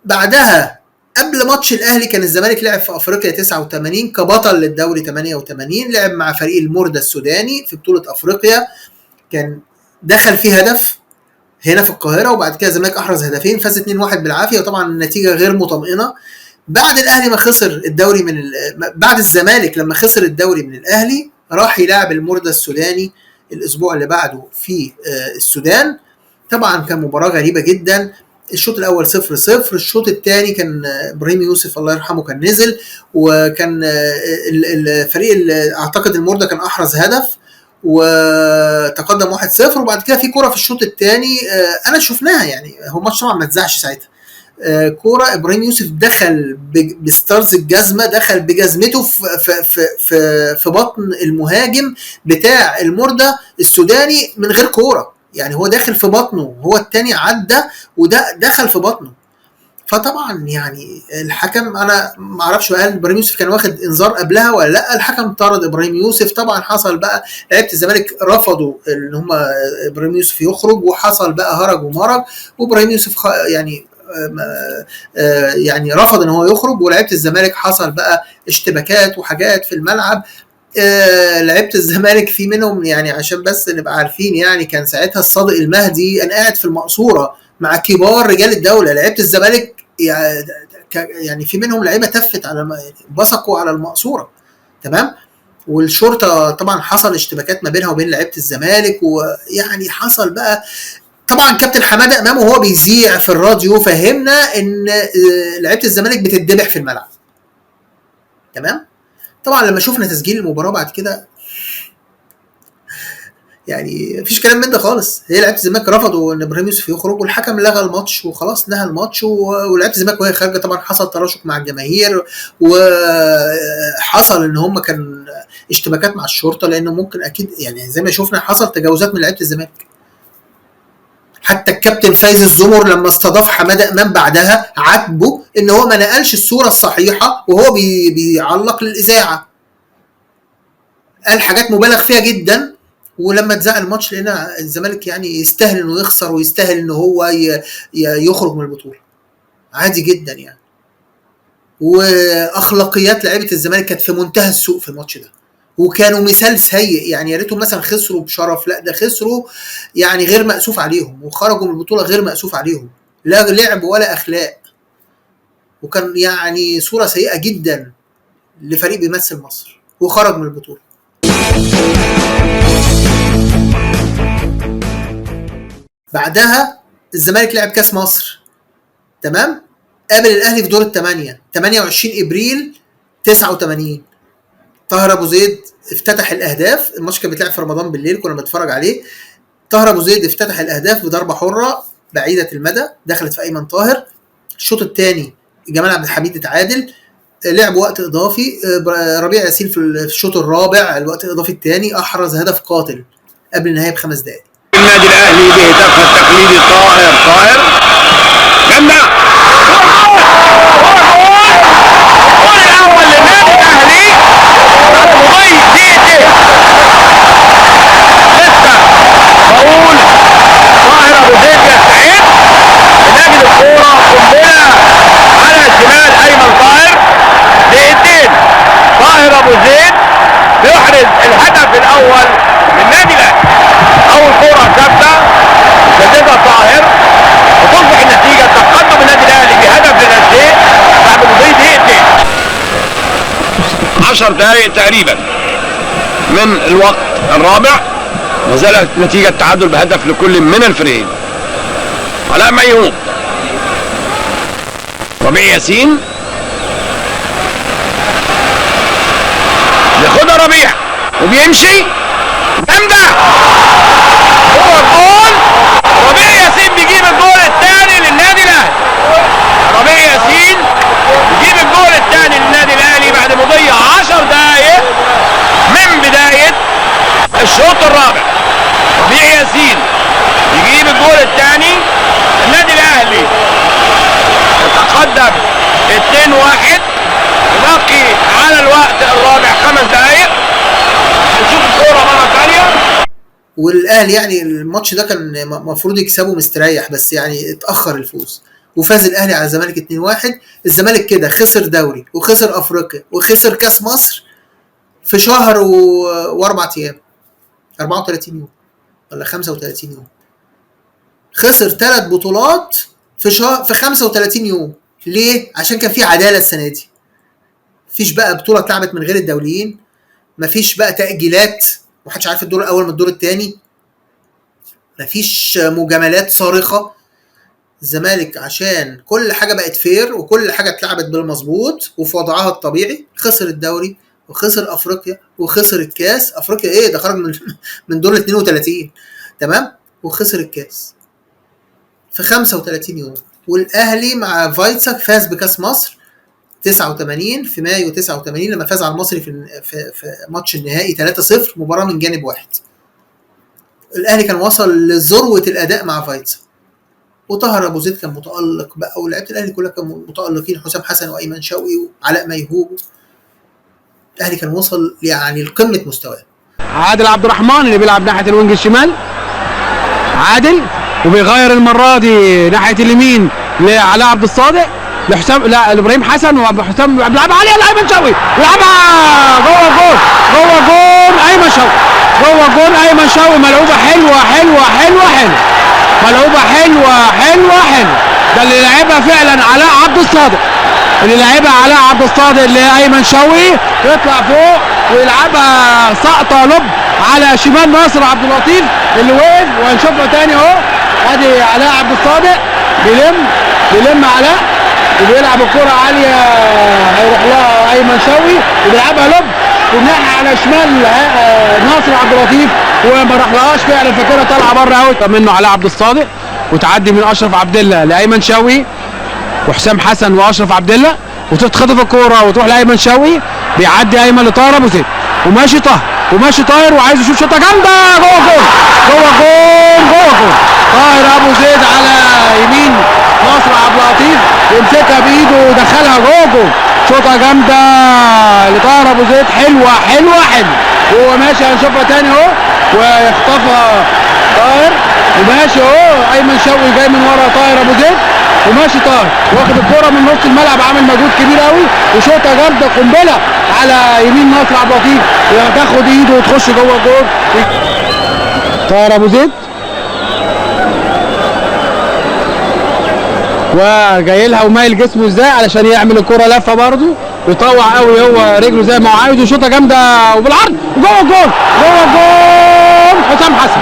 بعدها قبل ماتش الاهلي كان الزمالك لعب في افريقيا 89 كبطل للدوري 88، لعب مع فريق الموردة السوداني في بطولة افريقيا، كان دخل فيه هدف هنا في القاهرة، وبعد كده الزمالك احرز هدفين، فاز 2-1 بالعافية، وطبعا النتيجة غير مطمئنة. بعد الاهلي ما خسر الدوري من بعد الزمالك لما خسر الدوري من الاهلي، راح يلعب الموردة السوداني الاسبوع اللي بعده في السودان. طبعا كان مباراة غريبة جدا، الشوط الاول 0-0، الشوط الثاني كان ابراهيم يوسف الله يرحمه كان نزل، وكان الفريق اعتقد الموردة كان احرز هدف وتقدم 1-0. وبعد كده في كورة في الشوط الثاني انا شفناها، يعني هو الماتش طبعا ما اتذاعش ساعتها، كورة ابراهيم يوسف دخل بستارز الجزمة، دخل بجزمته في في في في بطن المهاجم بتاع الموردة السوداني من غير كورة، يعني هو داخل في بطنه، هو التاني عدى وده دخل في بطنه. فطبعا يعني الحكم انا ما اعرفش هل ابراهيم يوسف كان واخد انذار قبلها ولا لا، الحكم طرد ابراهيم يوسف. طبعا حصل بقى لعيبة الزمالك رفضوا ان هم ابراهيم يوسف يخرج، وحصل بقى هرج ومرج، وابراهيم يوسف يعني رفض ان هو يخرج، ولعيبة الزمالك حصل بقى اشتباكات وحاجات في الملعب. لعيبة الزمالك في منهم، يعني عشان بس نبقى عارفين، يعني كان ساعتها الصادق المهدي انا قاعد في المقصورة مع كبار رجال الدولة، لعيبة الزمالك يعني في منهم لعيبة تفت على بصقوا على المقصورة، تمام. والشرطة طبعا حصل اشتباكات ما بينها وبين لعيبة الزمالك، ويعني حصل بقى طبعا كابتن حمادة امام وهو بيذيع في الراديو فهمنا ان لعيبة الزمالك بتتذبح في الملعب، تمام. طبعا لما شفنا تسجيل المباراة بعد كده يعني مفيش كلام من ده خالص، هي لعيبة الزمالك رفضوا ان ابراهيم يوسف يخرج، والحكم لغى الماتش وخلاص نهى الماتش. ولعيبة الزمالك وهي خارجه طبعا حصل تراشق مع الجماهير، وحصل ان هم كان اشتباكات مع الشرطة، لانه ممكن اكيد يعني زي ما شفنا حصل تجاوزات من لعيبة الزمالك. حتى الكابتن فايز الزمر لما استضاف حمادة امام بعدها عاتبه ان هو ما نقلش الصورة الصحيحة وهو بيعلق للاذاعة، قال حاجات مبالغ فيها جدا. ولما اتذاع الماتش لقينا الزمالك يعني يستاهل انه يخسر، ويستاهل ان هو يخرج من البطولة عادي جدا يعني. واخلاقيات لعيبة الزمالك كانت في منتهى السوء في الماتش ده، وكانوا مثال سيء، يعني يا ريتهم مثلا خسروا بشرف، لا ده خسروا يعني غير مأسوف عليهم، وخرجوا من البطولة غير مأسوف عليهم، لا لعب ولا اخلاق، وكان يعني صوره سيئه جدا لفريق بيمثل مصر وخرج من البطولة. بعدها الزمالك لعب كاس مصر، تمام، قابل الاهلي في دور الثمانية 28 ابريل 89. طاهر ابو زيد افتتح الاهداف، الماتش كان بيتلعب في رمضان بالليل كنا بنتفرج عليه. طاهر ابو زيد افتتح الاهداف بضربه حره بعيدة المدى دخلت في ايمن طاهر. الشوط الثاني جمال عبد الحميد اتعادل، لعب وقت اضافي، ربيع ياسين في الشوط الرابع الوقت الاضافي الثاني احرز هدف قاتل قبل النهاية ب5 دقائق. النادي الاهلي بهتافها التقليدي طاهر طاهر جنة الجول الاول للنادي الاهلي بعد مضي دقيقتين. لسه بقول طاهر ابو زيد يستعد، بنجد الكورة قنبلة على شمال ايمن طاهر. دقيقتين طاهر ابو زيد بيحرز الهدف الاول للنادي الاهلي. اول كورة ثابتة سددها طاهر وتصبح النتيجة تقدم النادي الاهلي بهدف لا شيء بعد مضي دقيقتين. 10 دقائق تقريبا من الوقت الرابع، ما زالت نتيجة التعادل بهدف لكل من الفريقين. علاء ميهوب، ربيع ياسين ياخدها ربيع وبيمشي جامدة، هو الجول. ربيع ياسين بيجيب الجول الثاني للنادي الاهلي. ربيع ياسين بيجيب الجول الثاني للنادي الاهلي بعد مضي 10 دقائق من بداية الشوط الرابع. ربيع ياسين يجيب الجول الثاني، النادي الاهلي يتقدم 2-1، باقي على الوقت الرابع 5 دقائق. هنشوف الكورة مرة ثانية. والاهلي يعني الماتش ده كان المفروض يكسبه مستريح، بس يعني اتاخر الفوز، وفاز الاهلي على الزمالك 2-1. الزمالك كده خسر دوري وخسر افريقيا وخسر كاس مصر في شهر واربع ايام، 34 يوم ولا 35 يوم. خسر 3 بطولات في شهر، في 35 يوم. ليه؟ عشان كان في عدالة السنة دي، مفيش بقى بطوله اتلعبت من غير الدوليين، مفيش بقى تاجيلات، محدش عارف الدور الاول من الدور الثاني، مفيش مجاملات صارخة. الزمالك عشان كل حاجة بقت fair وكل حاجة اتلعبت بالمظبوط وفي وضعها الطبيعي، خسر الدوري وخسر افريقيا وخسر الكاس. افريقيا ايه ده، خرج من دور 32، تمام، وخسر الكاس في 35 يوم. والاهلي مع فايتسا فاز بكاس مصر 89 في مايو 89 لما فاز على المصري في ماتش النهائي 3-0، مباراة من جانب واحد. الاهلي كان وصل لذروه الاداء مع فايتسا، وطاهر ابو زيد كان متالق بقى، ولاعيبه الاهلي كلها كانوا متالقين، حسام حسن وايمن شوقي وعلاء ميهوب. الاهلي كان وصل يعني لقمة مستواه. عادل عبد الرحمن اللي بيلعب ناحية ال wing الشمال، عادل وبيغير المرة دي ناحية اليمين لعلاء عبد الصادق، لحسام، لا لابراهيم حسن، وحسام بيلعبها عليها لايمن شوقي، بيلعبها جوه جول، جوه جول ايمن شوقي، جوه جول ايمن شوقي. ملعوبه حلوة حلوة حلوة حلوة، ملعوبه حلوة حلوة حلوة. ده اللي لعبها فعلا علاء عبد الصادق، اللي لعبها علاء عبد الصادق لايمن شوقي، يطلع فوق ويلعبها سقطه لب على شمال ناصر عبد اللطيف اللي وقف، وهنشوفها تاني اهو. ادي علاء عبد الصادق بيلم علاء وبيلعب الكرة عالية، هيروح لها أيمن شوقي وبيلعبها لب والناحية على شمال ناصر عبد اللطيف وما راحلهاش فعلا، فالكرة طالعة بره out منه علاء عبد الصادق، وتعدي من أشرف عبد الله لأيمن شوقي وحسام حسن وأشرف عبد الله، وتتخطف الكورة وتروح لأيمن شوقي، بيعدي أيمن لطاهر أبو زيد، وماشي طاهر وماشي طاهر وعايز يشوط شوطة جامدة جوه جول، جوه جول، جوه جول. طاهر أبو زيد على يمين ناصر عبد اللطيف يمسكها بايده ودخلها جوه جول. شوطه جامدة لطاهر ابو زيد، حلوة حلوة حلوة، وهو ماشي هنشوفها تاني اهو، ويخطفها طاهر وماشي اهو. ايمن شوقي جاي من ورا طاهر ابو زيد، وماشي طاهر واخد الكورة من نص الملعب، عامل مجهود كبير قوي، وشوطه جامدة قنبلة على يمين ناصر عبد اللطيف، تاخد ايده وتخش جوه الجول. طاهر ابو زيد وجاي لها ومايل جسمه ازاي علشان يعمل الكرة لفه برضه، ويطوع قوي هو رجله زي ما هو عاوز، وشوطه جامدة وبالعرض جوه الجول، جوه الجول حسام حسن،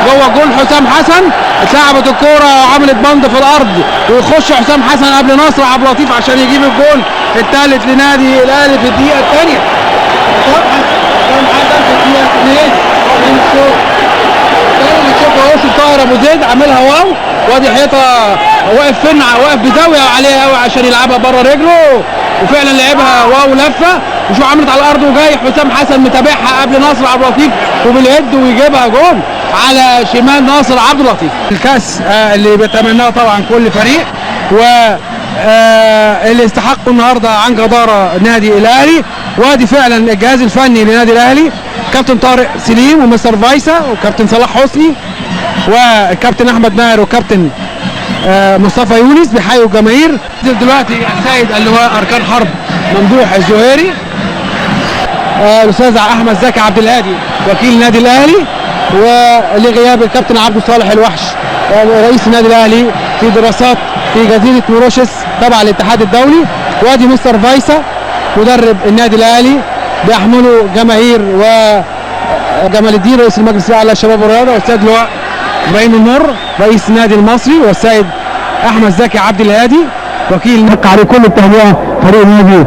جوه الجول حسام حسن. اتلعبت الكورة وعملت بند في الارض، ويخش حسام حسن قبل ناصر عبد اللطيف عشان يجيب الجول الثالث لنادي الاهلي في الدقيقة الثانية. حسام حسن في الدقيقة 2 من الشوط الثاني. اهو شوف طاهر ابو زيد عاملها واو، وادي حيطة واقف فين، واقف بزاوية عليها قوي عشان يلعبها بره رجله، وفعلا لعبها واو لفه، وشو عملت على الارض، وجاي حسام حسن متابعها قبل ناصر عبد اللطيف وبال head ويجيبها جول على شمال ناصر عبد اللطيف. الكاس اللي بيتمناه طبعا كل فريق، و اللي استحقوا النهارده عن جداره نادي الاهلي. وادي فعلا الجهاز الفني لنادي الاهلي، كابتن طارق سليم ومستر فايسا وكابتن صلاح حسني والكابتن احمد ماهر وكابتن مصطفى يونس بيحيوا الجماهير. دلوقتي السيد اللواء اركان حرب ممدوح الزهيري، الاستاذ احمد زكي عبد الهادي وكيل نادي الاهلي، ولغياب الكابتن عبد الصالح الوحش رئيس النادي الاهلي في دراسات في جزيرة موريشيوس تبع الاتحاد الدولي. وادي مستر فايسا مدرب النادي الاهلي بيحمله جماهير، وجمال الدين رئيس المجلس الاعلى للشباب والرياضة، والسيد لواء ابراهيم النور رئيس النادي المصري، والسيد احمد زكي عبد الهادي وكيل. نبقى عليه كل التهنئة فريق النادي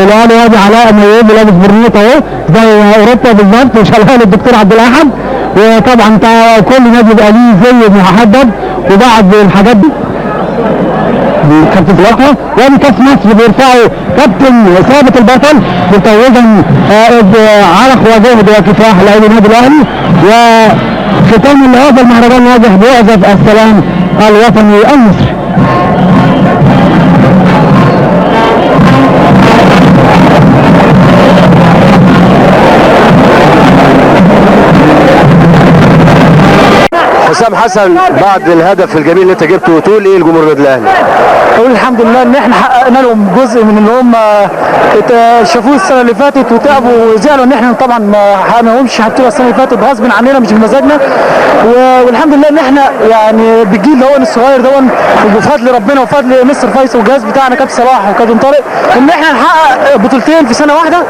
الاهلي. وادي علاء ميهوب لابس برنيط اهو زي اوروبا بالظبط، وشغال الدكتور عبد الاحد. وطبعا كل نادي بقى ليه زي محدد وبعض الحاجات دي كابتن فلاحة. وادي كاس مصر بيرفعوا كابتن ثابت البطل متوجا عرق وجهد وكفاح لاعبي النادي الاهلي. وختام لهذا المهرجان الناجح بيعزف السلام الوطني المصري. حسام حسن، بعد الهدف الجميل اللي انت جبته، تقول ايه لجمهور النادي الاهلي؟ اقول الحمد لله ان احنا حققنا لهم جزء من اللي هم شافوه السنة اللي فاتت وتعبوا وزعلوا ان احنا طبعا ما حققناهمش بطوله السنة اللي فاتت غصب عننا مش بمزاجنا، والحمد لله ان احنا يعني بالجيل ده الصغير ده وبفضل ربنا وفضل مستر فيصل والجهاز بتاعنا كابتن صلاح وكابتن طارق ان احنا نحقق بطولتين في سنة واحدة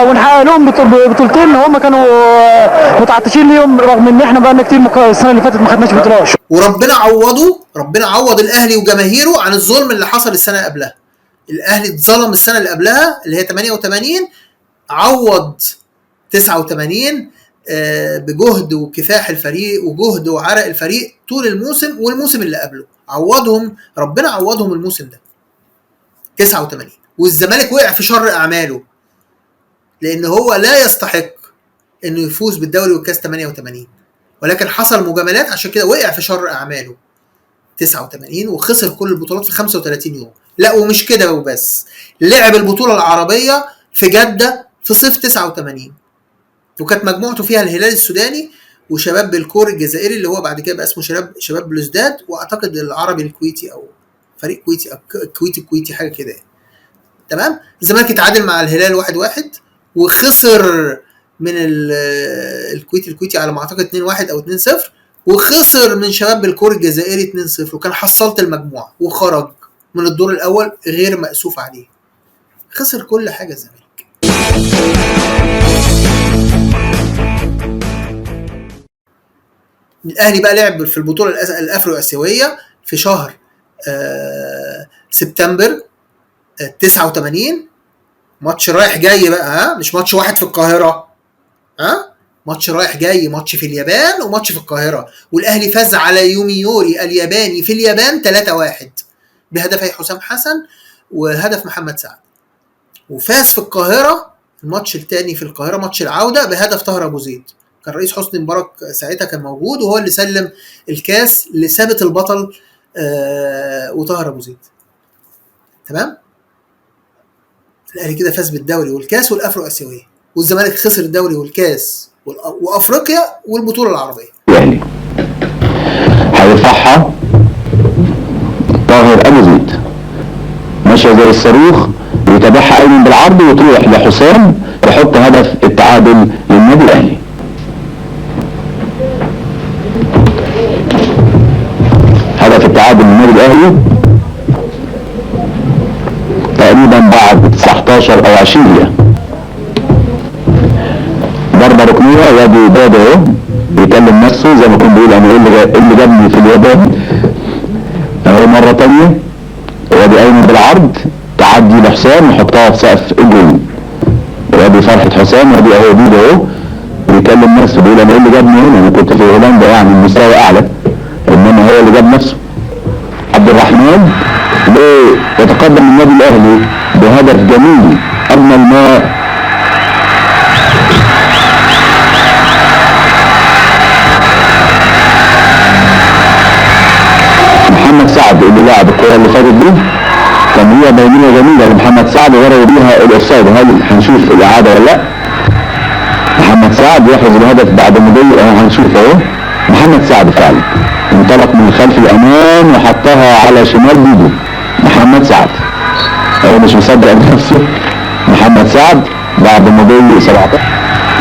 ونحقق لهم بطولتين هم كانوا متعطشين ليهم، رغم ان احنا بقالنا كتير السنة اللي فاتت ما خدناش بطولات. وربنا عوضه، ربنا عوض الاهلي وجماهيره عن الظلم اللي حصل السنة قبلها. الاهلي اتظلم السنة اللي قبلها اللي هي 88، عوض 89 بجهد وكفاح الفريق وجهد وعرق الفريق طول الموسم والموسم اللي قبله، عوضهم ربنا، عوضهم الموسم ده 89. والزمالك وقع في شر اعماله لان هو لا يستحق انه يفوز بالدوري والكاس 88، ولكن حصل مجاملات عشان كده وقع في شر اعماله 89 وخسر كل البطولات في 35 يوم. لا ومش كده وبس، لعب البطولة العربية في جدة في صيف 89، وكانت مجموعته فيها الهلال السوداني وشباب بالكور الجزائري اللي هو بعد كده بقى اسمه شباب بلوزداد، واعتقد العربي الكويتي او فريق كويتي او كويتي كويتي حاجة كده يعني. تمام. الزمالك اتعادل مع الهلال 1-1 وخسر من الكويتي الكويتي على ما اعتقد 2-1 او 2-0، وخسر من شباب بالكور الجزائري 2-0، وكان حصلت المجموعة وخرج من الدور الاول غير مأسوف عليه. خسر كل حاجة الزمالك. الاهلي بقى لعب في البطولة الافرو اسيوية في شهر سبتمبر 89، ماتش رايح جاي بقى، ها مش ماتش واحد في القاهرة، ها ماتش رايح جاي، ماتش في اليابان وماتش في القاهرة، والاهلي فاز على يوميوري الياباني في اليابان 3-1 بهدفي حسام حسن وهدف محمد سعد، وفاز في القاهرة الماتش الثاني في القاهرة ماتش العودة بهدف طاهر ابو زيد. كان رئيس حسني مبارك ساعتها كان موجود وهو اللي سلم الكاس لثابت البطل وطاهر ابو زيد. تمام. الاهلي كده فاز بالدوري والكاس والافرو اسيوية، والزمالك خسر الدوري والكاس وافريقيا والبطوله العربية. الاهلي هيرفعها طاهر ابو زيد، ماشية زي الصاروخ، ويتابعها ايمن بالعرض وتروح لحسام يحط هدف التعادل للنادي الاهلي. هدف التعادل للنادي الاهلي تقريبا بعد 19 او 20 دقيقة. ضربه ركنيه، وادي بابا اهو بيكلم نفسه زي ما كان بيقول انا ايه اللي جابني في اليابان اهو. مرة ثانية وادي ايمن بالعرض تعدي لحسام يحطها في سقف الجول، وادي فرحه حسام، وادي اهو بيدو اهو بيكلم نفسه بيقول انا ايه اللي جابني هنا، انا كنت في هولندا يعني المستوى اعلى، انما هو اللي جاب نفسه. عبد الرحمن يتقدم النادي الاهلي بهدف جميل اجمل ما محمد سعد اللي لعب الكره اللي فاتت دي، تمريره بينيه جميلة لمحمد سعد ورا بيها ال offside. هل هنشوف الاعادة ولا لا؟ محمد سعد يحرز الهدف بعد مضي، هنشوف اهو. محمد سعد فعلا انطلق من خلف الامام وحطها على شمال بيدو. محمد سعد هو مش مصدق نفسه. محمد سعد بعد مضي 17،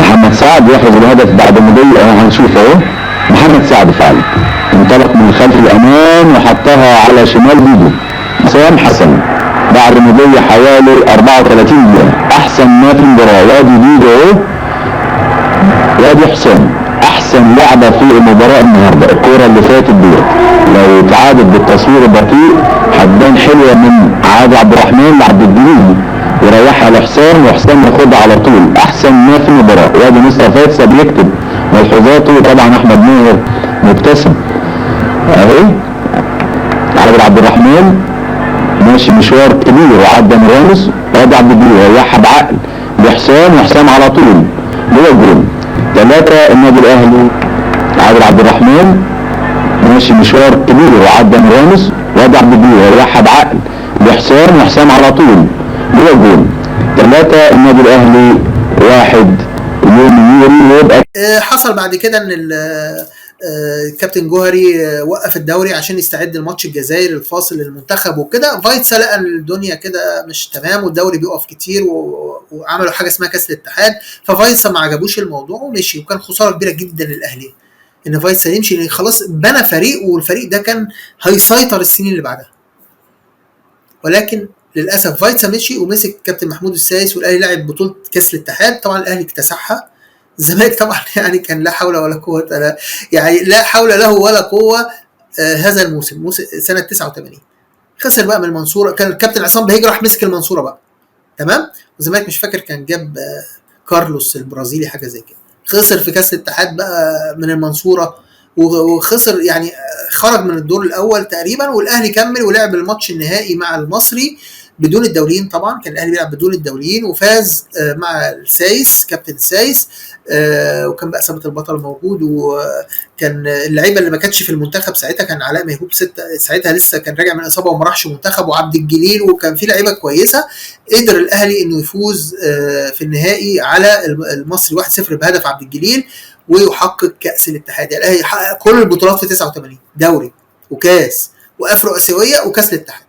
محمد سعد يحرز الهدف بعد مضي، هنشوف اهو. محمد سعد فعلا انطلق من خلف الامام وحطها على شمال بيدو. حسام حسن بعد مضي حوالي 34 دقيقة، احسن ما في المباراة. وادي بيدو اهو، وادي حسام احسن لعبه في المباراة النهارده. الكورة اللي فاتت ديت لو اتعادت بالتصوير البطيء هتبان حلوة من عادل عبد الرحمن لعبد الجليل ويريحها لحسام، وحسام ياخدها على طول. احسن ما في المباراة. وادي مستر فايز بيكتب ملحوظاته، طبعا احمد ماهر مبتسم اهو. عادل عبد الرحمن ماشي مشوار كبير وعدى من رامز، وادي عبد الجليل ريحها بعقل لحسام، وحسام على طول جوه الجول. 3 النادي الاهلي. عادل عبد الرحمن ماشي مشوار كبير وعدى من رامز، وادي عبد الجليل ريحها بعقل لحسام، وحسام على طول جوه الجول. 3 النادي الاهلي 1 يوم يوري. ويبقى حصل بعد كده ان كابتن جوهري وقف الدوري عشان يستعد لماتش الجزائر الفاصل للمنتخب وكده. فايتسا لقى الدنيا كده مش تمام والدوري بيقف كتير، وعملوا حاجة اسمها كاس الاتحاد، ففايتسا ما عجبوش الموضوع ومشي، وكان خسارة كبيرة جدا للاهلي ان فايتسا يمشي، لان خلاص بنى فريق والفريق ده كان هيسيطر السنين اللي بعدها. ولكن للاسف فايتسا مشي ومسك كابتن محمود السايس، والاهلي لعب بطوله كاس الاتحاد، طبعا الاهلي اكتسحها. الزمالك طبعا يعني كان لا حول ولا قوة، يعني لا حول له ولا قوة هذا الموسم، موسم سنة 89 خسر بقى من المنصورة، كان الكابتن عصام بهيج راح مسك المنصورة بقى، تمام. والزمالك مش فاكر كان جاب كارلوس البرازيلي حاجة زي كده، خسر في كاس الاتحاد بقى من المنصورة، وخسر يعني خرج من الدور الاول تقريبا. والاهلي كمل ولعب الماتش النهائي مع المصري بدون الدوليين، طبعا كان الاهلي بيلعب بدون الدوليين، وفاز مع السايس كابتن السايس، وكان بقى ثابت البطل موجود، وكان اللعيبة اللي ما كانتش في المنتخب ساعتها كان علاء ميهوب ساعتها لسه كان راجع من اصابه وما راحش منتخب، وعبد الجليل، وكان في لعيبة كويسة. قدر الاهلي انه يفوز في النهائي على المصري 1-0 بهدف عبد الجليل، ويحقق كاس الاتحاد. يعني الاهلي حقق كل البطولات في 89، دوري وكاس وافرو اسيوية وكاس الاتحاد.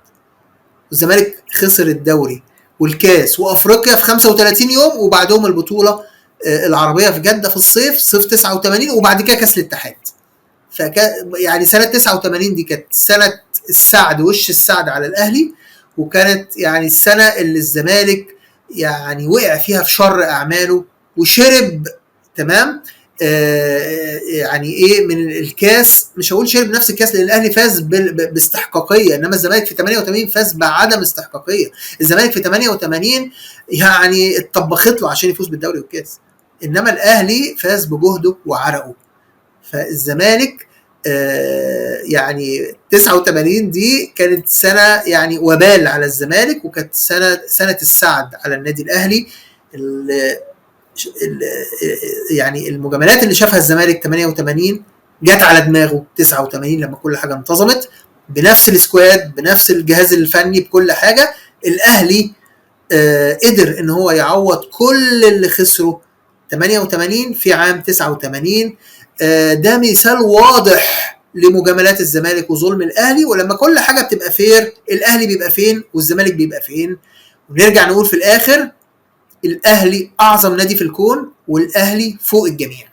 والزمالك خسر الدوري والكاس وافريقيا في 35 يوم، وبعدهم البطولة العربية في جده في الصيف، صيف 89، وبعد كده كاس الاتحاد. يعني سنة 89 دي كانت سنة السعد، وش السعد على الاهلي، وكانت يعني السنة اللي الزمالك يعني وقع فيها في شر اعماله وشرب، تمام، يعني ايه من الكاس، مش هقول شرب نفس الكاس لان الاهلي فاز باستحقاقيه، انما الزمالك في 88 فاز بعدم استحقاقيه. الزمالك في 88 يعني اتطبخت له عشان يفوز بالدوري والكاس، انما الاهلي فاز بجهده وعرقه. فالزمالك يعني 89 دي كانت سنة يعني وبال على الزمالك، وكانت سنة السعد على النادي الاهلي. يعني المجاملات اللي شافها الزمالك 88 جت على دماغه 89 لما كل حاجة انتظمت بنفس ال squad بنفس الجهاز الفني بكل حاجة. الاهلي قدر ان هو يعوض كل اللي خسره 88 في عام 89. ده مثال واضح لمجاملات الزمالك وظلم الاهلي. ولما كل حاجة بتبقى fair، الاهلي بيبقى فين والزمالك بيبقى فين. ونرجع نقول في الاخر الاهلي اعظم نادي في الكون، والاهلي فوق الجميع.